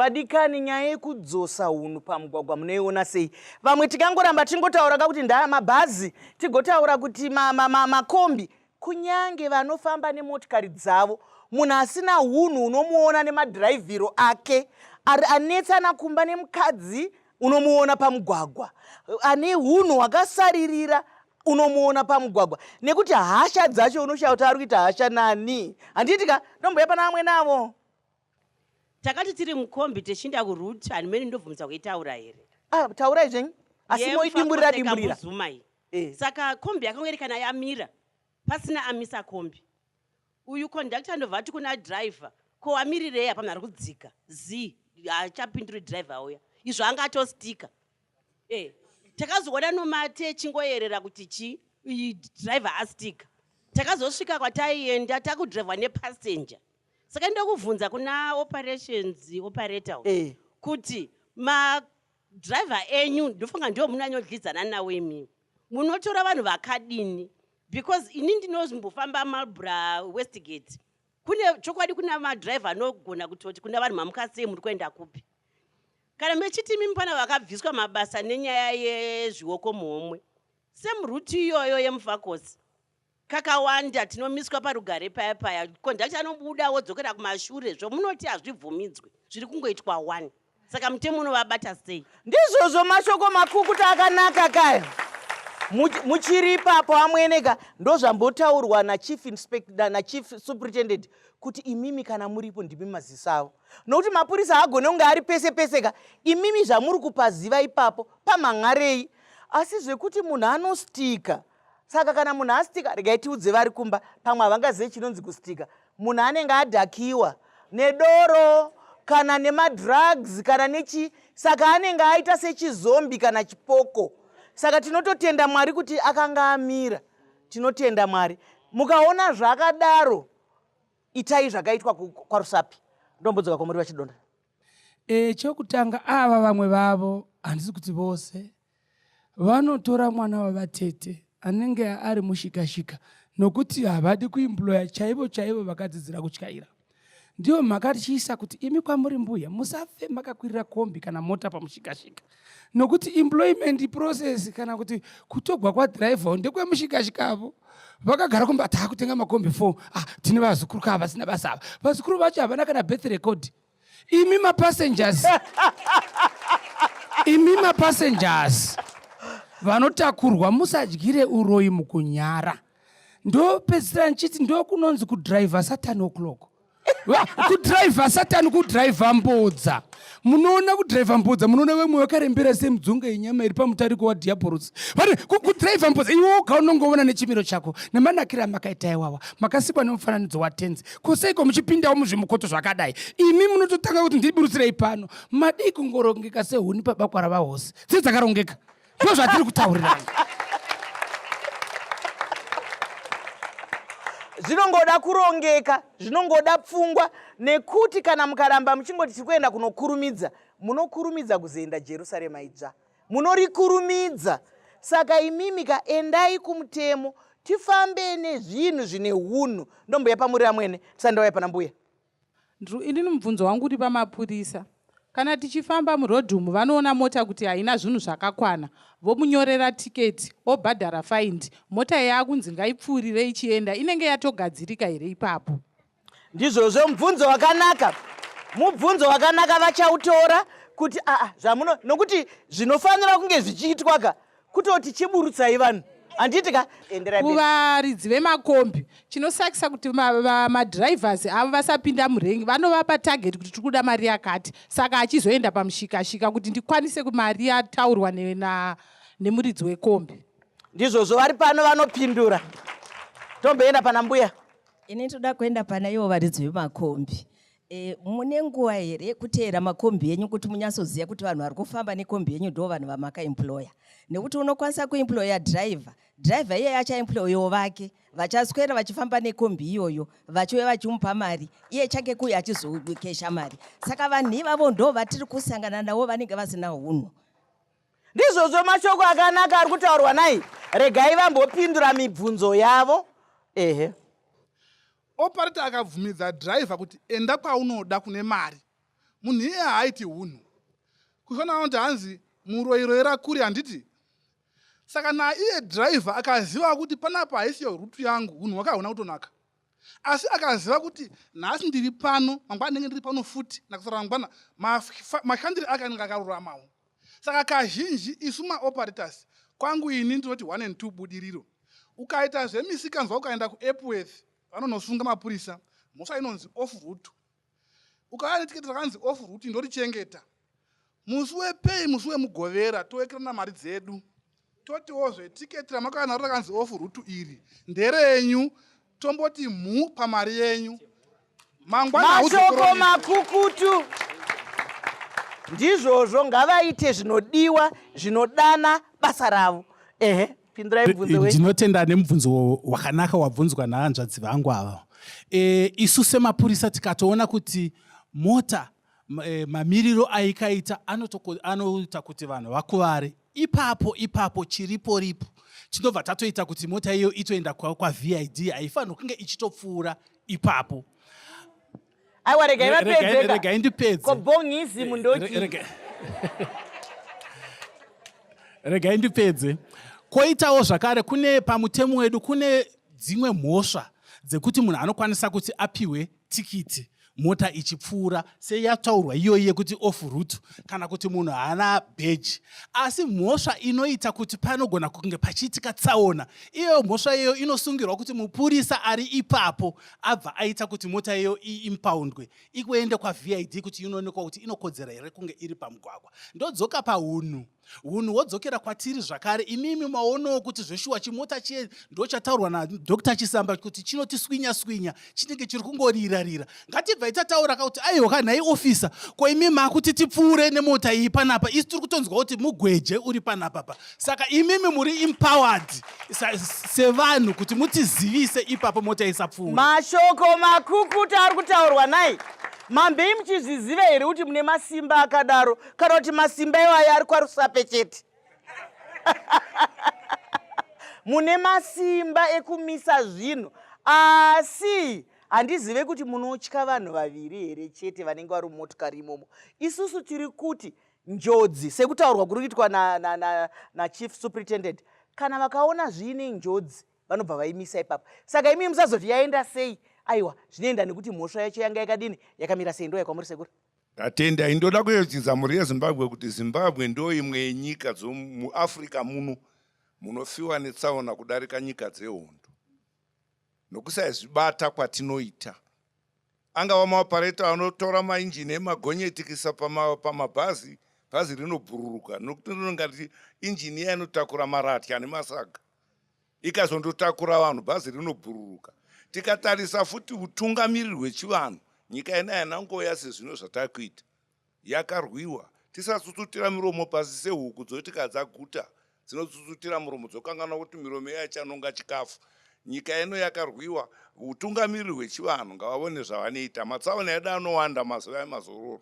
Vadikani, nyaya yekudzosa hunhu pamugwagwa munoiona sei? Vamwe tikangoramba tingotaura ka kuti ndaa mabhazi, tigotaura kuti makombi ma, ma, kunyange vanofamba nemotikari dzavo, munhu asina hunhu unomuona nemadhiraivhiro ake, anetsana kumba nemukadzi unomuona pamugwagwa, ane hunhu hwakasaririra unomuona pamugwagwa, nekuti hasha dzacho unoshaya kuti ari kuita hasha nani. Handiti ka ndomboya pana amwe navo. Takati tiri mukombi tichiinda kuroute hanimeni ndobvumidza kuitaura here? Ah, taurai zvenyu asi moidimburira dimburira. Zuma iyi. Eh. Saka kombi yakanga iri kana yamira pasina amisa kombi. Uyu conductor ndobva ati kuna driver, ko wamirirei apa munhu ari kudzika z haachapinduri driver uya izvo anga atostika. Eh, takazoona nomate chingoyerera kuti chi iyi driver astika. Takazosvika kwataienda takudrivwa nepassenger. Saka ndokuvhunza kuna operations operator eh. kuti madriver enyu ndofunga ndiwo munanyodlidzana nawo imimi munotora vanhu vakadini because ini ndinombofamba Marlborough Westgate kune chokwadi kuna madriver anogona kutoti kuna vanhu mamuka sei muri kuenda kupi kana mechiti imimi pana vakabviswa mabasa nenyaya yezvioko muhomwe same route iyoyo yemufakosi Kakawanda tinomiswa parugare paya paya conductor anobuda wodzokera kumashure zvomunoti hazvibvumidzwe zviri kungoitwa wani saka mutemo unovabata sei? Ndizvozvo mashoko makukuta akanaka kaya. Muchiri ipapo amwene ka ndozvambotaurwa nachief inspector nachief superintendent kuti imimi kana muripo ndimi maziso avo nokuti mapurisa haagone kunge ari pese pese ka imimi zvamuri kupaziva ipapo pamhan'arei asi zvekuti munhu anostika Saka kana munhu astika, regai tiudze vari kumba, pamwe havangazive chinonzi kustika. Munhu anenge adhakiwa nedoro kana nemadrugs kana nechi, saka anenge aita sechizombi kana chipoko. Saka tinototenda Mwari kuti akanga amira. Tinotenda Mwari. Mukaona zvakadaro, itai zvakaitwa kwaRusapi. Ndombodzoka kwamuri VaChidonda. E, chokutanga ava vamwe vavo handisi kuti vose Vanotora mwana wavatete anenge ari mushikashika nokuti havadi kuimploya chaivo chaivo vakadzidzira kutyaira. Ndiyo mhaka tichiisa kuti imi kwamuri mbuya musafe makakwirira kombi kana mota pamushikashika nokuti employment process kana kuti kutogwa kwadhiraivha ndekwemushikashikavo. Vakagara kumba taakutenga makombi 4 ah, tine vazukuru kaa vasina basa ava. Vazukuru vacho havana kana birth record. Imi mapassengers imi mapassengers vanotakurwa musadyire uroyi mukunyara. Ndopedzisira ndichiti ndokunonzi kudriver Satan o'clock. Kudriver Satan kudriver mbodza. Munoona kudriver mbodza munoona vamwe vakarembera semudzunga yenyama iri pamutariko wadhiabhorosi. Vari kudriver mbodza iwe woga unongoona nechimiro chako nemanakiro amakaita iwawa makasikwa nemufananidzo watenzi. Ko seiko muchipindawo muzvimukoto zvakadai? Imi munototanga kuti ndiburutsirei pano. Madii kungorongeka sehuni pabakwa ravahosi. Dziri dzakarongeka. Ndizvo zvatiri kutaurirana. Zvinongoda kurongeka, zvinongoda pfungwa nekuti kana mukaramba muchingoti tiri kuenda kunokurumidza, munokurumidza kuzoenda Jerusarema idzva. Munorikurumidza. Saka imimi ka endai kumutemo tifambe nezvinhu zvine hunhu. Ndombuya pamuri amwene tisati ndauya pana mbuya. Ndru inini mubvunzo wangu uri pamapurisa. Kana tichifamba muroad umu vanoona mota kuti haina zvinhu zvakakwana vomunyorera ticket obhadhara faindi mota yaakunzi ngaipfuurire ichienda inenge yatogadzirika here ipapo? Ndizvozvo, mubvunzo wakanaka, mubvunzo wakanaka. Vachautora kuti aa zvamuno, nokuti zvinofanira kunge zvichiitwa ka kutoti chiburutsai vanhu, handiti ka? Enderai mberi. Kuvaridzi vemakombi chinosakisa kuti madrivers avo vasapinda murengi, vanovapa target kuti tiri kuda mari yakati, saka achizoenda pamushikashika kuti ndikwanise mari yataurwa nemuridzi wekombi. Ndizvozvo, vari pano vanopindura. Tomboenda pana mbuya. Ini ndoda kuenda pana ivo varidzi vemakombi. E, mune nguva here yekuteera makombi enyu kuti munyatsoziva kuti vanhu vari kufamba nekombi yenyu ndo vanhu vamakaemploya? Nekuti unokwanisa kuemploya driver, driver iyeye achaemployawo vake vachaswera vachifamba nekombi iyoyo vachiuya vachimupa mari, iye chake kuuya achizokesha mari. Saka vanhu ivavo ndo vatiri kusangana navo vanenge vasina hunhu. Ndizvozvo mashoko akanaka ari kutaurwa nai. Regai vambopindura mibvunzo yavo. Ehe. Operator akabvumidza driver kuti enda kwaunoda kune mari. Munhu iye haaiti hunhu. Kushona vanoti hanzi muroyi royera kure handiti? Saka naiye driver akaziva kuti panapa haisiyo route yangu, hunhu hwake hauna kutonaka. Asi akaziva kuti nhasi ndiri pano, mangwana ndinenge ndiri pano futi, nakusara mangwana, mashandire ake anenge akaruramawo. Saka kazhinji isu maoperators, kwangu ini ndinoti 1 and 2 budiriro. Ukaita zvemisikanzwa ukaenda kuEpworth, vanonosunga mapurisa, mhosva inonzi off route. Ukauya netiketi rakanzi off route ndorichengeta. Musi wepei musi wemugovera towekerana mari dzedu. Totiwozve tiketi ramakauya naro rakanzi off route iri nderenyu tomboti mhu pamari yenyu. Mangwana Mashoko makukutu. Ndizvozvo ngavaite zvinodiwa zvinodana basa ravo. Ehe. Pindurai mubvunzo wenyu. Ndinotenda nemubvunzo wakanaka wabvunzwa nahanzvadzi vangu ava. E, isu semapurisa tikatoona kuti mota e, mamiriro aikaita anoita kuti vanhu vakuvare ipapo ipapo chiripo ripo tinobva tatoita kuti mota iyo itoenda kwaVID haifanirwi kunge ichitopfuura ipapo. Aiwa regai vapedze. Regai ndipedze. Ko bongism ndochii? Regai ndipedze. Koitawo zvakare kune pamutemo wedu kune dzimwe mhosva dzekuti munhu anokwanisa kuti apiwe tikiti mota ichipfuura seyataurwa iyoyi yekuti off route kana kuti munhu haana bheji asi mhosva inoita kuti panogona kunge pachiitika tsaona iyoyo mhosva iyoyo inosungirwa kuti mupurisa ari ipapo abva aita kuti mota iyo iimpoundwe ikuende kwaVID kuti inoonekwa kuti inokodzera here kunge iri pamugwagwa. Ndodzoka pahunhu. Hunhu hwodzokera kwatiri zvakare. Imimi maonawo kuti zveshuwa chimota chiye ndochataurwa naDr Chisamba kuti chinotiswinya swinya chinenge chiri kungorira rira. Ngatibvai tataura ka kuti aiwa ka nhai officer ko imi makuti tipfuure nemota iyi panapa isu tiri kutonzwa kuti mugweje uri panapa pa. Saka imimi muri empowered sevanhu kuti mutizivise ipapo mota isapfuure. Mashoko makukuta ari kutaurwa nai Mambei muchizviziva here kuti mune masimba akadaro kana kuti masimba iwayo ari kwaRusape chete? Mune masimba ekumisa zvinhu asi handizive kuti munotya vanhu vaviri here chete vanenge vari mumotikari imomo. Isusu tiri kuti njodzi sekutaurwa kuri kuitwa nachief na, na, na superintendent kana vakaona zviine njodzi vanobva vaimisa ipapo saka imi musazoti yaenda sei aiwa zvinoenda nekuti mhosva yacho yanga yakadini yakamira sei ndoya kwamuri sekuru Ndatenda. Ndoda kuyeuchidza mhuri yeZimbabwe kuti Zimbabwe ndo imwe yenyika dzomuAfrica muno munofiwa netsaona kudarika nyika dzehondo. Nokusaizvibata kwatinoita. Angava maopareta anotora mainjini emagonyeti kuisa pamabhazi, bhazi rinobhururuka nokuti rinonga riti injini iya inotakura maratya nemasaga. Ikazondotakura vanhu bhazi rinobhururuka. Tikatarisa futi utungamiriri hwechivanhu, nyika ino haina kungouya sezvino zvatakuita. Yakarwiwa. Tisatsutsutira miromo pasi sehuku dzoti kana dzaguta dzinotsutsutira muromo dzokanganwa kuti miromo iya ichanonga chikafu. Nyika ino yakarwiwa. Utungamiriri hwechivanhu ngavavone zvavanoita. Matsaona edu anowanda mazuva emazororo.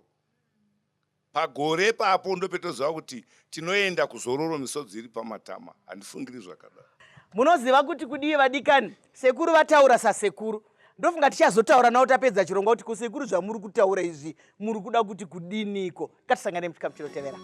Pagore ipapo ndopetoziva kuti tinoenda kuzororo misodzi iri pamatama. Handifungiri zvakadaro. Munoziva kuti kudii vadikani? Sekuru vataura sasekuru. Ndofunga tichazotaura navo tapedza chirongwa kuti ko sekuru zvamuri kutaura izvi muri kuda kuti kudiniko? Ngatisangane muchikamu chinotevera.